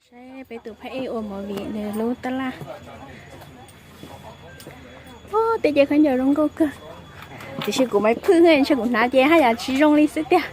Saib peb tus phab ej ua movie nws lub tab laj. Tej ces khaub ncaws zoo nkauj kawg, tiam sis kuv Maiv Phwj ntshe kuv hnav ces haj yam tsis zoo li xwb tiag.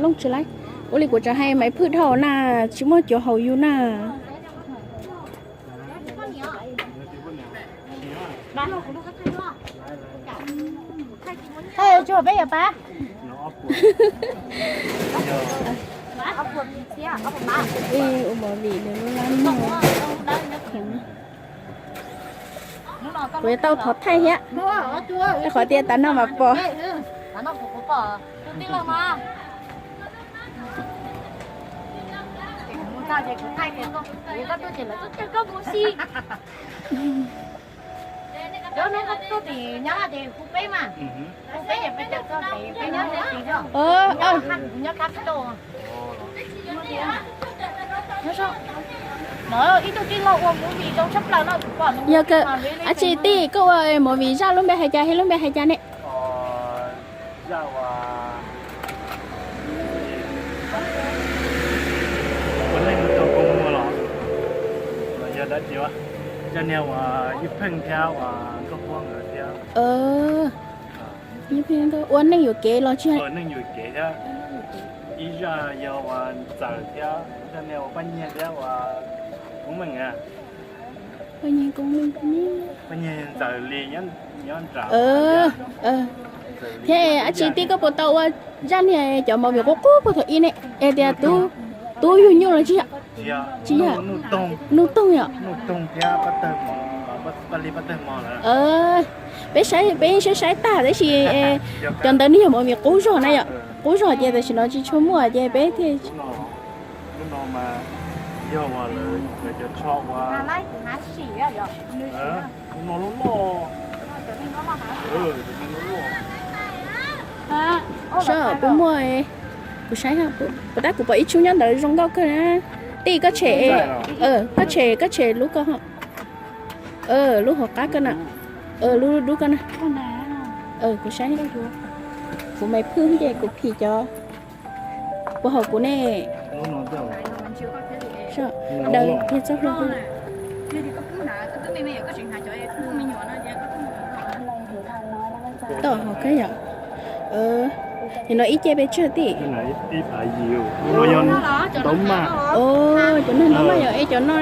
Looj tsis laib. Ua li kuv tseem hais Maiv Phwj dhau na, tsis muaj cov haus yus na. Peb yog pab. Ua movie nws lub lab mog. Kuv yuav tau thov thaij thiab, rau qhov tias tas no mas pom. Yog kawg, ab tsi tij, koj ua movie zaj lub npe hais cas, hais lub npe hais cas ne? Ua neej mus tau kua muag los, los yog dab tsi, zaj niag uas Ib Pheej thiab uas Nkauj Huab nkawd thiab. Ib Pheej ua neej yuam kev los tsis, neej yuam kev thiab. Ib zaj yog uas Ntxawm thiab, zaj niag uas Paj Nyiag thiab uas Koob Meej. Paj Nyiag, Ntxawm Lis nyob nram. Thiab ab tsi tij, koj puas tau ua zaj niag cov movie qub qub puag thaum ub ne, es tias tub yug nyuj los tsis yog? Tsis yog. Nuj Toog yom. Peb saib, peb saib saib tag tab sis cov ntawd nws yog movie qub zog na yom. Qub zog ces tam sim no tsis tshua muaj ces peb thiaj. Lub no mas yog uas lawv cov tsho uas, lub no loj loj. Sab kuv muaj, kuv saib, puas tab kuv pom ib tshub nyob ntawd zoo nkauj kawg na. Tij, koj tshem, koj tshem, koj tshem lub ko. Lub hauv qab ko na. Lub dub ko na. Kuv saib, kuv Maiv Phwj ces kuv phim cov puas haum kuv ne. Daws tiag txog hlua. Tom hauv kawg yom. Nim no ib ce pes tsawg tij? Cov no ntau mas yog es cov no.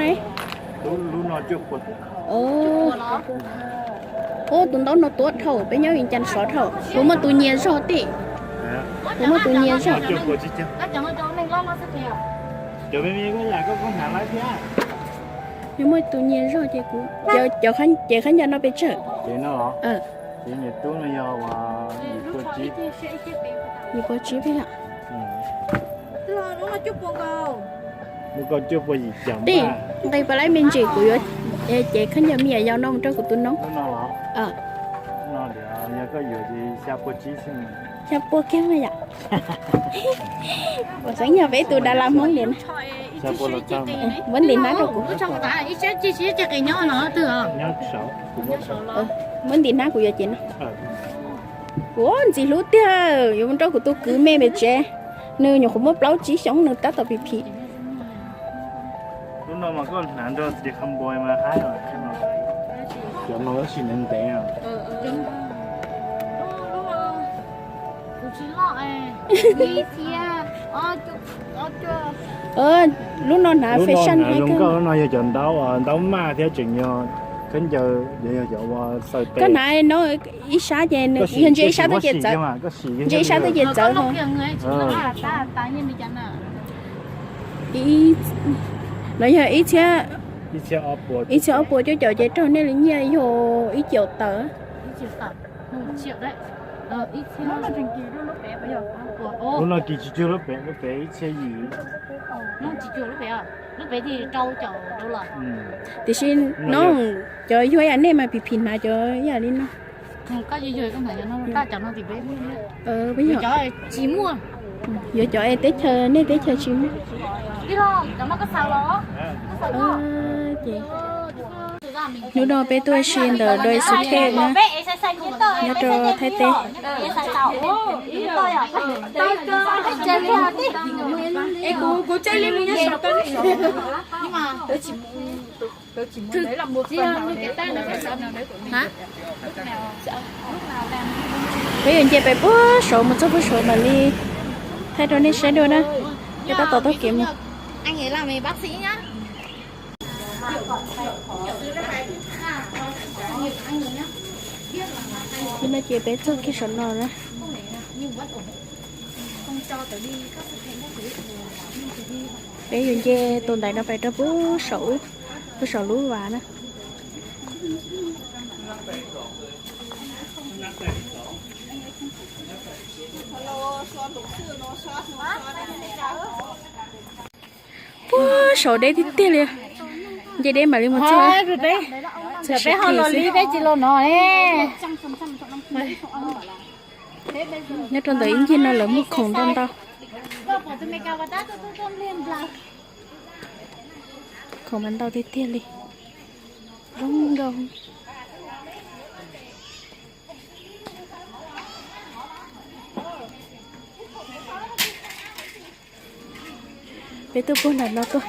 Ub, tus ntaub no tuab dhau, peb nyob Vias Cas sov dhau. Kuv muaj tus nyias zog tij. Kuv muaj tus nyias zog. Yog muaj tus nyias zog ces kuv, ces khaub ncaws no pes tsawg? Yim puas tsib peb yom. Tij, nqis pas laib me ntsis kuv yuav cev khaub ncaws me nyuam yaus no mus rau kuv tus noob. Xya puas kiag mas yom. Xeeb yog peb tus das las Hmoob li na. Muab ntim hnab rau kuv. Muab ntim hnab kuv yuav cev no. Kuv ntxim hlub tiag, yuav mus rau kuv tus kwv me pem tsev. Nws nyuam qhuav muaj plaub tsib xyoos nws tab tom phim phim. Lub no mas koj hnav nrog Xi Kham Boi mas haib. Cov no tab sis ntev ntev. Lub no hnav fashion zoo nkauj, lub no yog cov ntaub, ntaub maj thiab tseem yog khaub ncaws, yog cov ua xaws tes. Koj hnav no ib sab ces nws yog ntsia ib sab twb ces txawv, ntsia ib sab twb ces txawv ho. No yog ib txhiab, ib txhiab ob puas cuaj caum ces raug nej li nyiaj yog ib caum tawm. Lub no kis tsis cuag lub pem, lub pem ib txhiab yim. Lub tsis cuag lub pem, lub pem thiaj rau caum rau los. Tiam sis no cov yuag yam nej mas phim phim hnav cov yam li no. Koj yuag yuag koj hnav cov no, cov no tim peb, peb yuav cov tsis muaj. Yuav cov es teb chaws, nej teb chaws tsis muaj. Ces hnub no peb tuaj ua si ntawm Doi Su Thej na, nyob rau Thaib teb. Peb yuav nce pem puag saud mus txog puag saud mam li thaij rau nej saib dua na. Peb tab tom taug kev mus. Ces no ces peb txog kiag saum no na. Peb yuav nce tus ntaiv no pem rau puag saum, puag saum lub vas na. Puag saum deb tiag tiag li. Nce deb mam li mus txog. Peb ho los li peb tsis los no. Nyob rau ntawm ib ncig no lawv muag khoom ntau ntau. Khoom mas ntau tiag tiag li. Zoo nkauj. Peb tuaj puag nram no tuaj.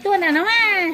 Tuaj nram no mas.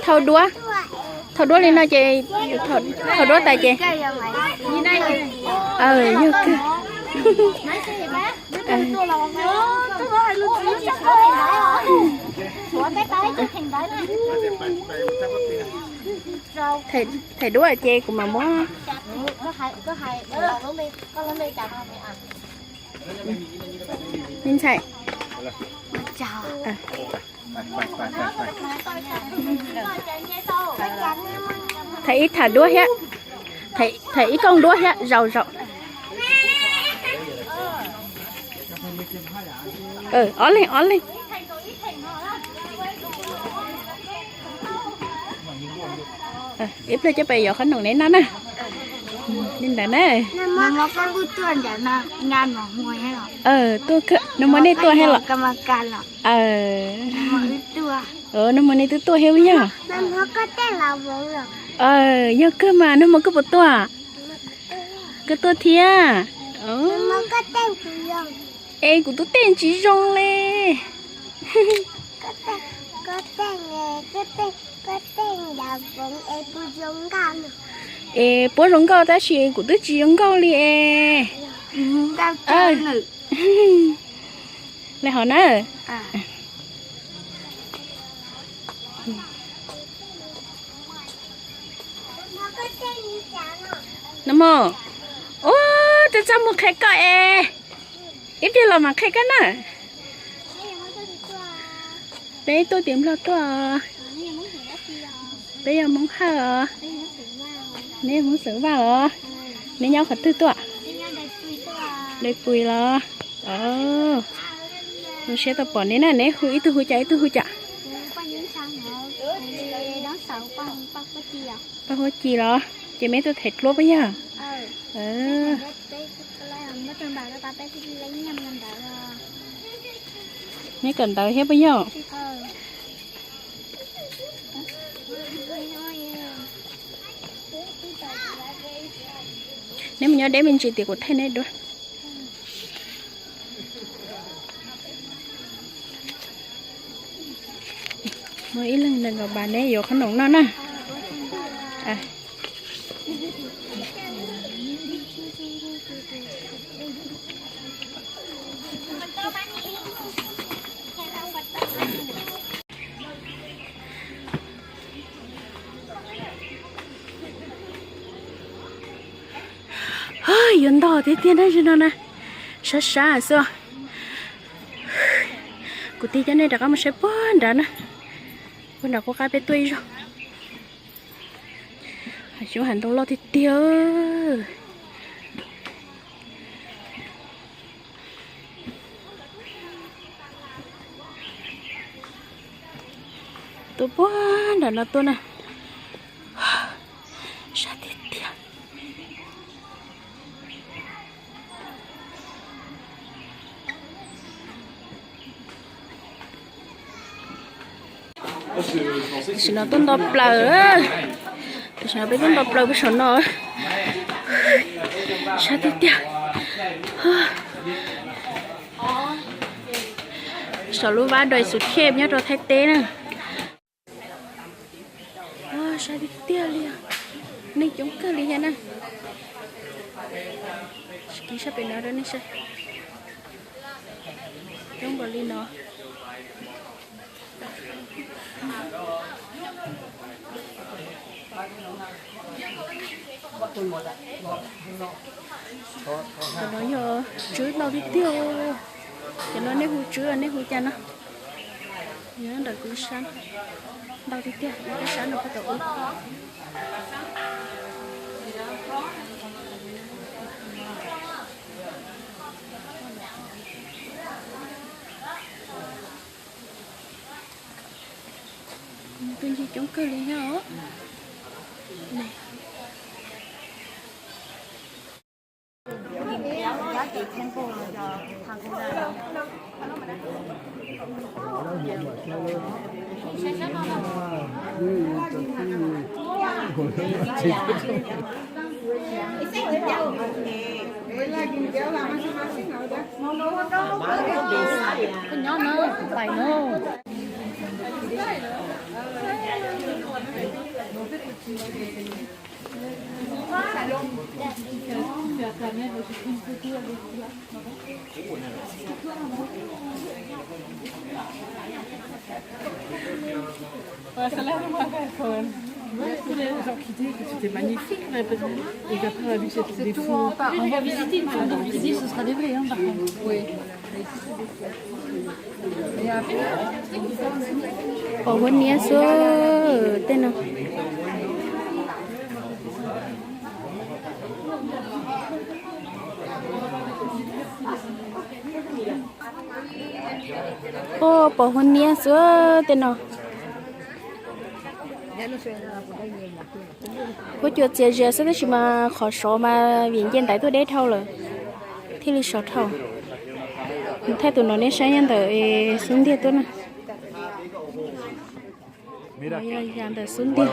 Thau duab, thau duab li no ces, thau duab tas ces. Yog kawg. Thaij duab ces kuv mam muab. Me ntxhais, thais ib thas duab thiab, thais ib kooj duab thiab, zaum zaum. Ob leeg ob leeg. Ib pliag coj pem yuav qhob noom neb noj na. Li ntawd na. Nag hmo nej tuaj thiab los? Nag hmo nej twb tuaj thiab yog? Yog kawg mas, nag hmo koj puas tuaj? Koj tuaj thiab. Es kuv tus tej tsis zoo li. Es puab zoo nkauj tab sis kuv twb tsis zoo nkauj li es. Li hov na. Nag hmo, ua, twb txaj muag qhia koj es. Ib pliag los mam qhia koj na. Peb tuaj tim Nplog tuaj. Peb yog Hmoob Hawj os. Neb yog Hmoob Xeem Vaj os. Neb nyob qhov twg tuaj? Dais Pus los? Zoo siab tau pom neb na, neb hu ib tug hu cas ib tug hu cas? Paj Huab Ci los? Ces meb tuaj them dluab puas yog? Neb kawm ntawv thiab puas yog? Neb mus nyob deb me ntsis tias kuv thaij neb dua. Muaj ib leeg nees nkaum npas neb yuav qhob noom noj na. Yuav ntog tiag tiag na, no na, sab sab xwb. Kuv tig coj nej rov qab mus saib puag nrad na, puag nrad qub qab peb tuaj ib zaug. Hav xyoob hav ntoo loj tiag tiag. Tuaj puag nram no tuaj na. Sab tiag tiag. Tam sim no tuaj nto plaws. Tam sim no peb tuaj nto plaws puag saum no. Sab tiag tiag. Saum lub vaj Dais Xus Thiaj nyob rau Thaib teb na. Sab tiag tiag li os. Neeg coob kawg li thiab na. Kiv sab pem no rau nej saib. Coob npaum li no. Cov no yog tswb ntau tiag tiag. Cov no nej hu tswb los nej hu cas no? Nyob ntawm kuv sab, ntau tiag tiag, kuv sab no pab tau ub. Tus ncig coob kawg li thiab os. Koj nyob na, kuv pais na. C'était magnifique, hein, parce que, et après, on a vu que c'était des faux. On va visiter une fois dans le visite, ce sera des vrais, hein, par contre. Oui. Pos huab niab xwb tej no. Pos huab niab xwb tej no. Huab cua txias zias xwb tab sis mas qhov sov mas vim nce ntaiv tuaj deb dhau lawm thiaj li sov dhau. Thaij tus no nej saib nyob ntawm xub ntiag tuaj na. Yog yam ntawm xub ntiag.